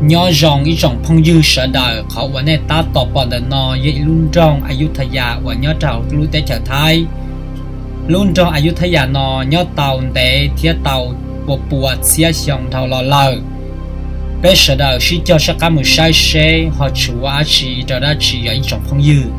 Nyob zoo ib tsoom phooj ywg sawv daws, qhov uas nej tab tom pom ntawm no yog ib lub nroog Ayutthaya uas nyob rau hauv lub teb chaws Thaib. Lub nroog Ayutthaya no nyob tau ntev thiab tau pua pua txhiab xyoo dhau los lawm. Peb sawv daws sib cog sab qab mus saib seb ho tshuav dab tsi rau dab tsi yog ib tsoom phooj ywg.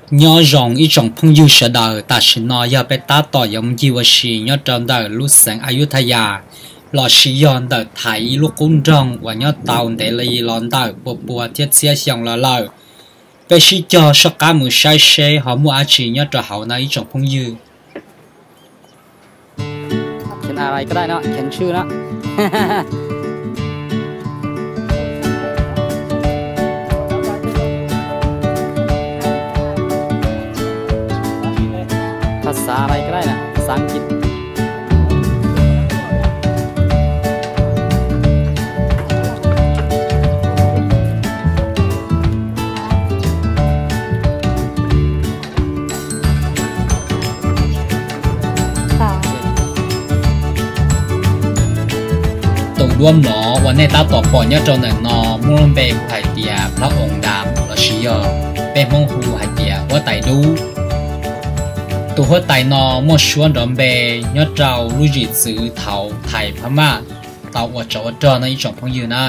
Nyob zoo ib tsoom phooj ywg sawv daws, tam sim no yog peb tab tom yuav mus ncig ua si nyob rau ntawm lub xeev Ayutthaya, los sis yog ntawm Thaib ib lub qub nroog uas nyob tau ntev li los ntawm pua pua thiab txhiab xyoo los lawm. Peb sib cog soj qab mus saib seb ho muaj dab tsi nyob rau hauv no ib tsoom phooj ywg. Tus duab mlom uas nej tab tom pom nyob rau ntawm no muaj lub npe hu hais tias Plob Oos Dam lossis yog peb Hmoob hu hais tias huab tais dub. Tus huab tais no muaj suab nrov npe nyob rau lub zwm txwv thaum Thaib Phab Maj tau ua tsov ua rog no ib tsoom phooj ywg na.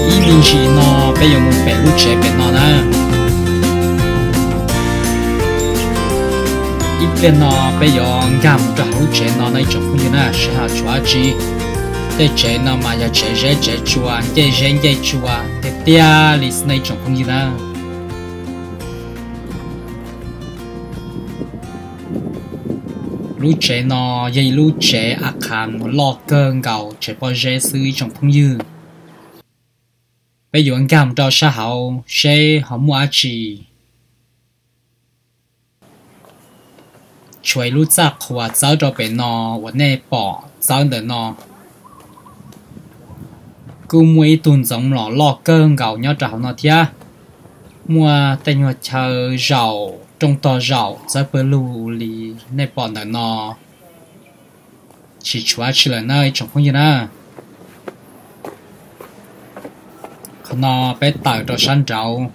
Ib me ntsis no peb yuav mus pem lub tsev pem no na. Ib pliag no peb yuav nkag mus rau hauv lub tsev no no ib tsoom phooj ywg na, seb ho tshuav dab tsi. Tej tsev no mas yog tsev zeb tsev tsua, ncej zeb ncej tsua tiag tiag li xwb no ib tsoom phooj ywg na. Lub tsev no yog ib lub tsev a khas uas loj kawg nkaus tsev pob zeb xwb ib tsoom phooj ywg. Peb yuav nkag mus rau sab hauv seb ho muaj dab tsi. Tshuav ib lub txaj qhua txawb rau pem no uas nej pom txawb ntawm no. Kuj muaj ib tug ntxoov mlom loj kawg nkaus nyob rau hauv no thiab. Muaj tej nyuag chaw zaum rooj tog zaum txawb pawg lug li nej pom ntawm no. Tsis tshuav dab tsi lawm na ib tsoom phooj ywg na. Qhov no peb tawm rau sab nraud.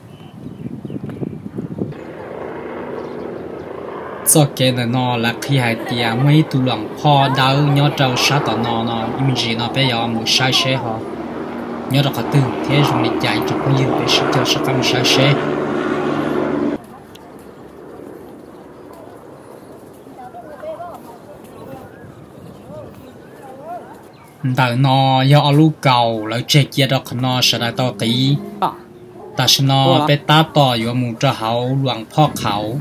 Txoj kev ntawm no lawv qhia hais tias muaj ib tug luam phoj dawb nyob rau sab tom no no, ib me ntsis no peb yuav mus saib seb ho nyob rau qhov twg thiab zoo li cas ib tsoom phooj ywg, peb sib cog soj qab mus saib seb. Ntawm no yog ob lub kaus lawv tseg cia rau qhov no sawv daws tau qiv. Tam sim no peb tab tom yuav mus rau hauv luam phoj qhaus.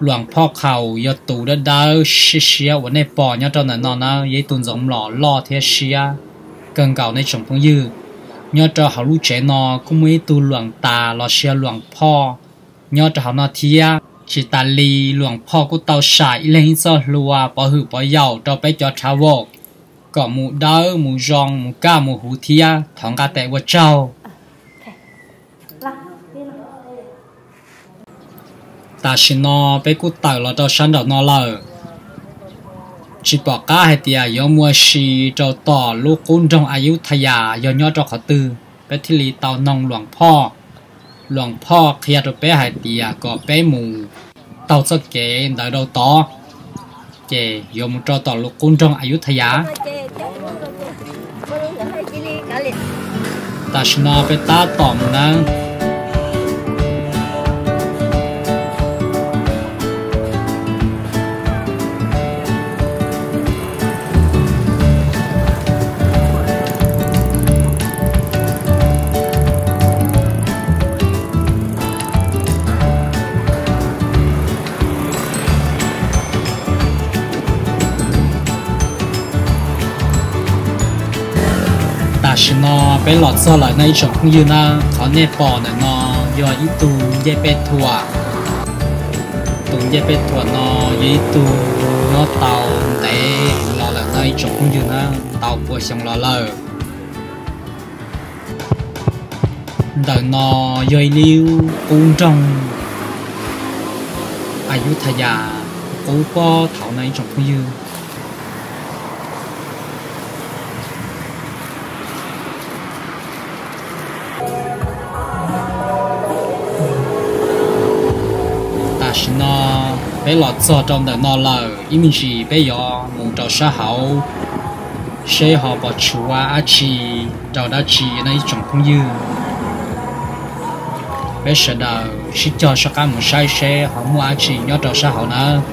Luam phoj qhaus yog tus dawb dawb siab siab uas nej pom nyob rau ntawm no na, yog ib tug ntxoov mlom loj thiab siab kawg nkaus nej tsoom phooj ywg. Nyob rau hauv lub tsev no kuj muaj ib tug luam tas los sis yog luam phoj nyob rau hauv no thiab. Tsis tas li, luam phoj kuj tau sam ib leeg ib txoj hlua pov hwm pov yaum rau peb cov travel. kom mus dawb mus zoo mus kaj mus huv thiab. Thov nqa tes ua tsaug. Tam sim no peb kuj tawm los rau sab nraum no lawm. Tsis pom qab hais tias yuav mus ua si rau tom lub qub nroog Ayutthaya yog nyob rau qhov twg, peb thiaj li tau noog Luas Phoj. Luas Phoj qhia rau peb hais tias kom peb mus taug txoj kev ntawd rau tod, ces yuav mus rau tom lub qub nroog Ayutthaya. Tam sim no peb tab tom mus nawb. Tam sim no peb los txog lawm no ib tsoom phooj ywg na. Qhov nej pom ntawm no yog ib tug ncej pej thuam. Tus ncej pej thuam no yog ib tug nyob tau ntev los lawm no ib tsoom phooj ywg na, tau pua xyoo los lawm. Ntawm no yog ib lub qub nroog Ayutthaya qub pob thaum no ib tsoom phooj ywg. Tam sim no peb los txog rau ntawm no lawm, ib me ntsis peb yuav mus rau sab hauv seb ho puas tshuav dab tsi rau dab tsi no ib tsoom phooj ywg. Peb sawv daws sib cog soj qab mus saib seb ho muaj dab tsi nyob rau sab hauv nawb.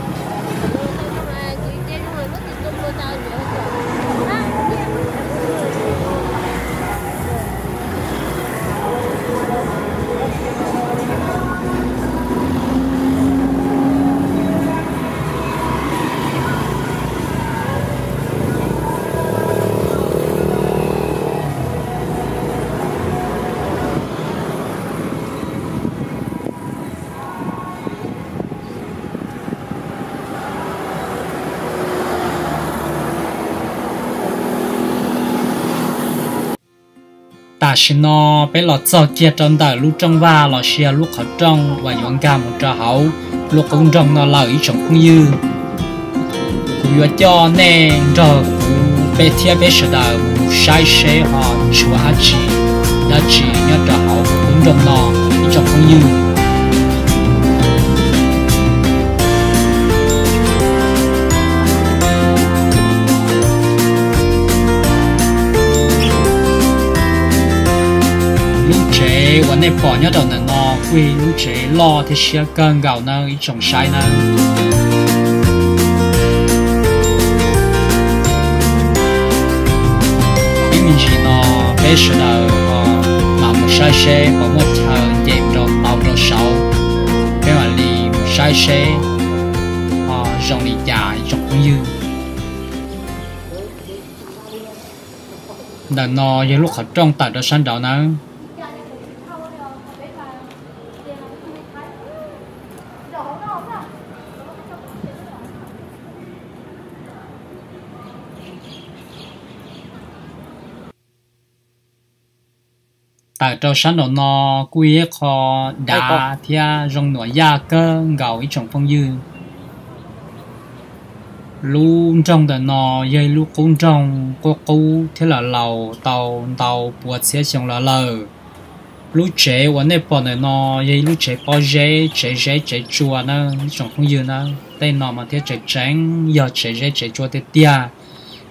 Tam sim no peb los txog kiag rau ntawm lub rooj vag los sis yog lub qhov rooj uas yuav nkag mus rau hauv lub qub nroog no lawm ib tsoom phooj ywg. Kuv yuav coj nej nrog kuv peb thiab peb sawv daws mus saib seb ho tshuav dab tsi, dab tsi nyob rau hauv lub qub nroog no ib tsoom phooj ywg. Lub tsev uas nej pom nyob rau ntawm no kuj yog lub tsev loj thiab siab kawg nkaus nawb ib tsoom saib nawb. Ib me ntsis no peb sawv daws mam mus saib seb puas muaj chaw nce rau tau rau saud, peb mam li mus saib seb ho zoo li cas ib tsoom phooj ywg. Ntawm no yog lub qhov rooj tawm rau sab nraud nawb. Tawm rau sab nraum no kuj yog ib qho dav thiab zoo nuam yaj kawg nkaus ib tsoom phooj ywg. Lub nroog ntawm no yog ib lub qub nroog qub qub thiab los laus tau ntau pua txhiab xyoo los lawm. Lub tsev uas nej pom ntawm no yog ib lub tsev pob zeb, tsev zeb tsev tsua na ib tsoom phooj ywg na. Tej no mas thiaj tseem tseem yog tsev zeb tsev tsua tiag tiag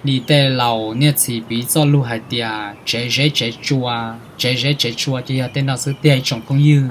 li tej laus niaj txhis piv txoj lus hais tias tsev zeb tsev tsua, tsev zeb tsev tsua ces yog tej no xwb tiag ib tsoom phooj ywg.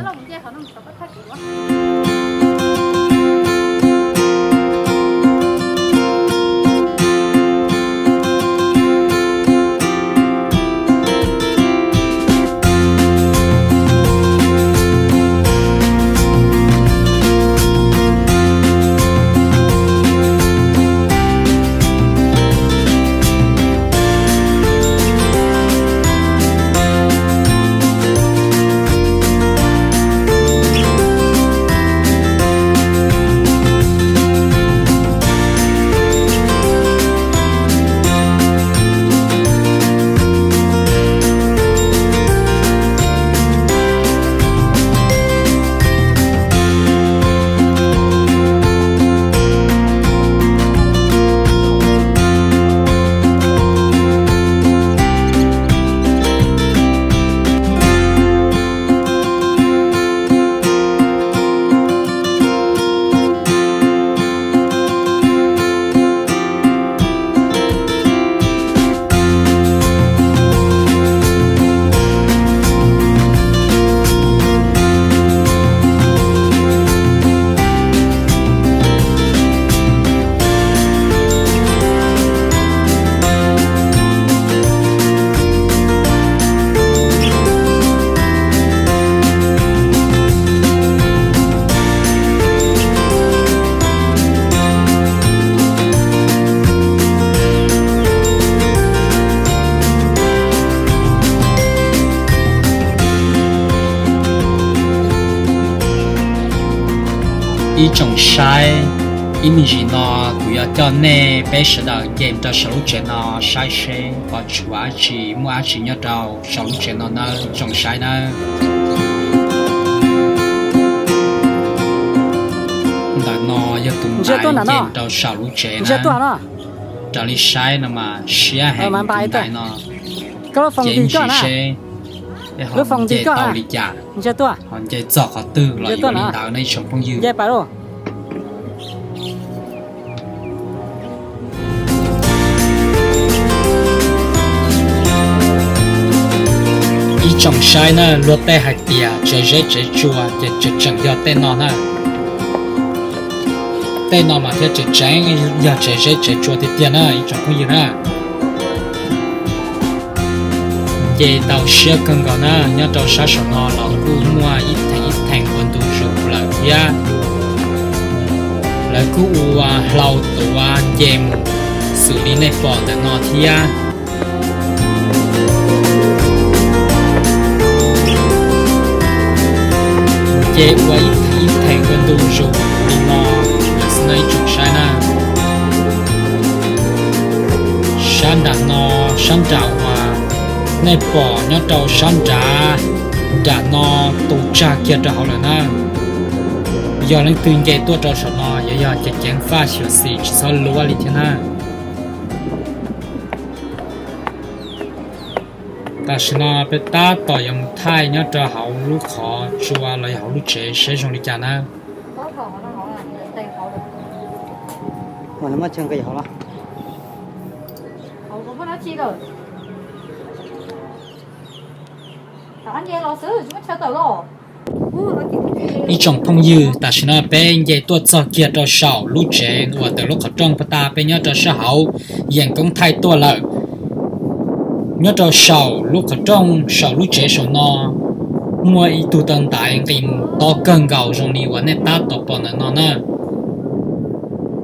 Ib tsoom saib, ib me ntsis no kuv yuav coj nej peb sawv daws nce rau saum lub tsev no saib seb pom tshuav dab tsi, muaj dab tsi nyob rau saum lub tsev no nawb ib tsoom saib nawb. Ntawm no yog tus ntaiv nce rau saum lub tsev na. Raws li saib no mas siab heev tus ntaiv no. Ces ntsis seb ho nce tau li cas, ho nce txog qhov twg los yuav li ntawd no ib tsoom phooj ywg. Ib tsoom saib na, luag tej hais tias tsev zeb tsev tsua ces tseem tseem yog tej no na. Tej no mas thiaj tseem tseem yog tsev zeb tsev tsua tiag tiag na ib tsoom phooj ywg na. Nce tau siab kawg nkaus na, nyob rau sab saum no los kuj muaj ib theem ib theem ua ntu zus lawm thiab. Lawv kuj ua hlau tuav nce mus xws li nej pom ntawm no thiab. Ces ua ib theem ib theem ua ntu zus li no lawm xwb no ib tsoom saib na. Sab nram no, sab nram uas nej pom nyob rau sab nrad, nram no tu tsag kiag rau hauv lawm na. Yog leej twg nce tuaj rau saum no yuav yog ceev ceev faj xyuam xim tsis txhob luab li thiab na. Tam sim no peb tab tom yuav mus thaij nyob rau hauv lub qhov tsua los yog hauv lub tsev seb zoo li cas na. Ib tsoom phooj ywg, tam sim no peb nce tuaj txog kiag rau saum lub tsev uas tawm lub qhov rooj pag tas peb nyob rau sab hauv yeem koob thaij tuaj lawm. Nyob rau saum lub qhov rooj saum lub tsev saum no muaj ib tug taw ntaiv nqis mus tob kawg nkaus zoo li uas nej tab tom pom ntawm no na.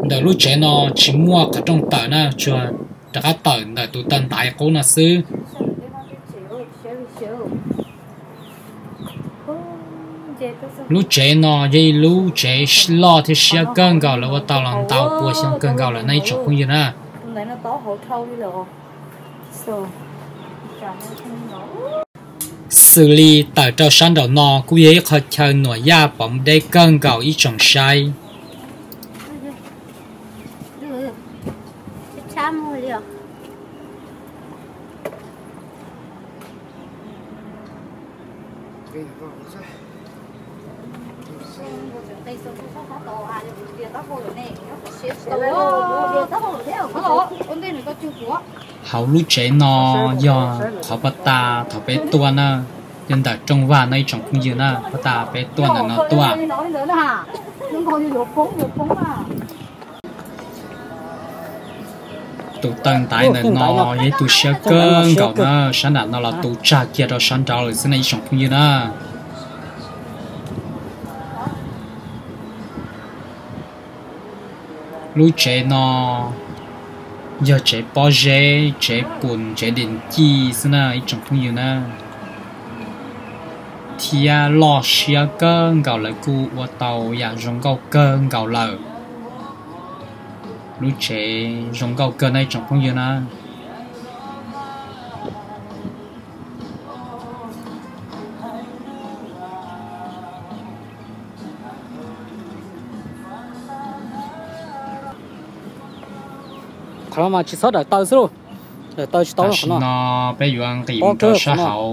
Ntawm lub tsev no tsis muaj qhov rooj tawm na, tsuas rov qab tawm ntawm tus taw ntaiv qub no xwb. Lub tsev no yog ib lub tsev loj thiab siab kawg nkaus, lawv ua tau los ntau pua xyoo kawg nkaus lawm na ib tsoom phooj ywg na. Xws li tawm rau sab nraum no kuj yog ib qho chaw nuam yaj pom deb kawg nkaus ib tsoom saib. Hauv lub tsev no yog qhov pab tas thaum peb tuaj na, yog ntawm rooj vag no ib tsoom phooj ywg na, pab tas peb tuaj ntawm no tuaj. Tus taw ntaiv ntawm no yog ib tug siab kawg nkaus na, sab nram no los tu tsag kiag rau sab nraud lawm xwb na ib tsoom phooj ywg na. Lub tsev no yog tsev pob zeb, tsev pus, tsev dis ci xwb na ib tsoom phooj ywg na. Thiab loj siab kawg nkaus, lawv kuj ua tau yam zoo nkauj kawg nkaus lawm. Lub tsev zoo nkauj kawg na ib tsoom phooj ywg na. Qhov no mas tsis txhob dawm taw xwb lauj. Dawm taw tsis tau. Tam sim no peb yuav nqis mus rau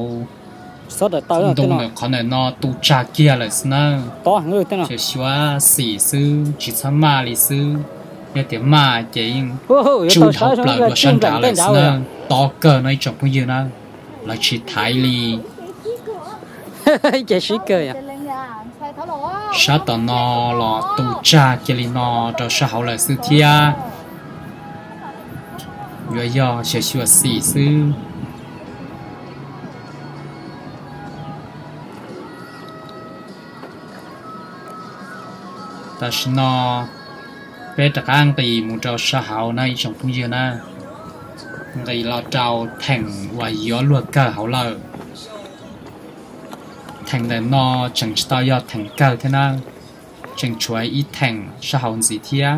sab hauv ntoo ntawm qhov ntawm no tu tsag kiag lawm xwb na. Xyuam xim xwb tsis txhob maj li xwb, yog tias maj ces yeej tsuj dhau plaws dua sab nrad lawm xwb na. Tob kawg no ib tsoom phooj ywg na, lawv tsis thaiv li. Sab tom no los tu tsag kiag li no rau sab hauv lawm xwb thiab. Yuav yog xyuam xim xwb. Tam sim no peb rov qab nqis mus rau sab hauv na ib tsoom phooj ywg na, nqis los rau theem uas yuav luag kawg hauv lawm. Theem ntawm no tseem tsis tau yog theem kawg thiab na. tseem tshuav ib theem sab hauv ntxiv thiab.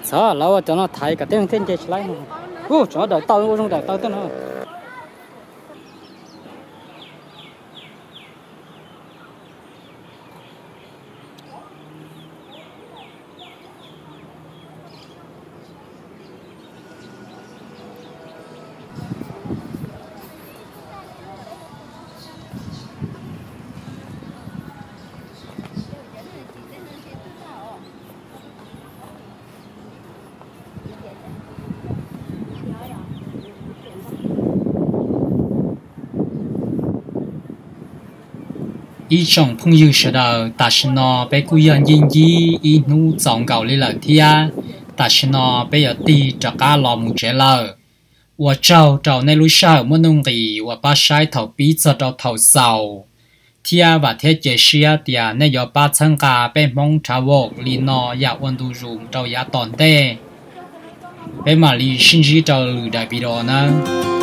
Txhob, lawv ua cov no thaiv kom tej neeg thiaj nce tsis laib no. Ub, tseem daws tau, ua zoo daws tau tej no. Ib tsoom phooj ywg sawv daws, tam sim no peb kuj yog ncib ncib ib hnub txaus nkaus li lawm thiab. Tam sim no peb yuav tig rov qab los mus tsev lawm. Ua tsaug rau nej lub sij hawm muaj nuj nqis uas pab saib thaum pib txog rau thaum xaus, thiab vam thiab cia siab tias nej yuav pab txhawb nqa peb Hmoob Travel li no yam ua ntu zus rau yav tom ntej. Peb mam li sib ntsib rau lwm daim video nawb.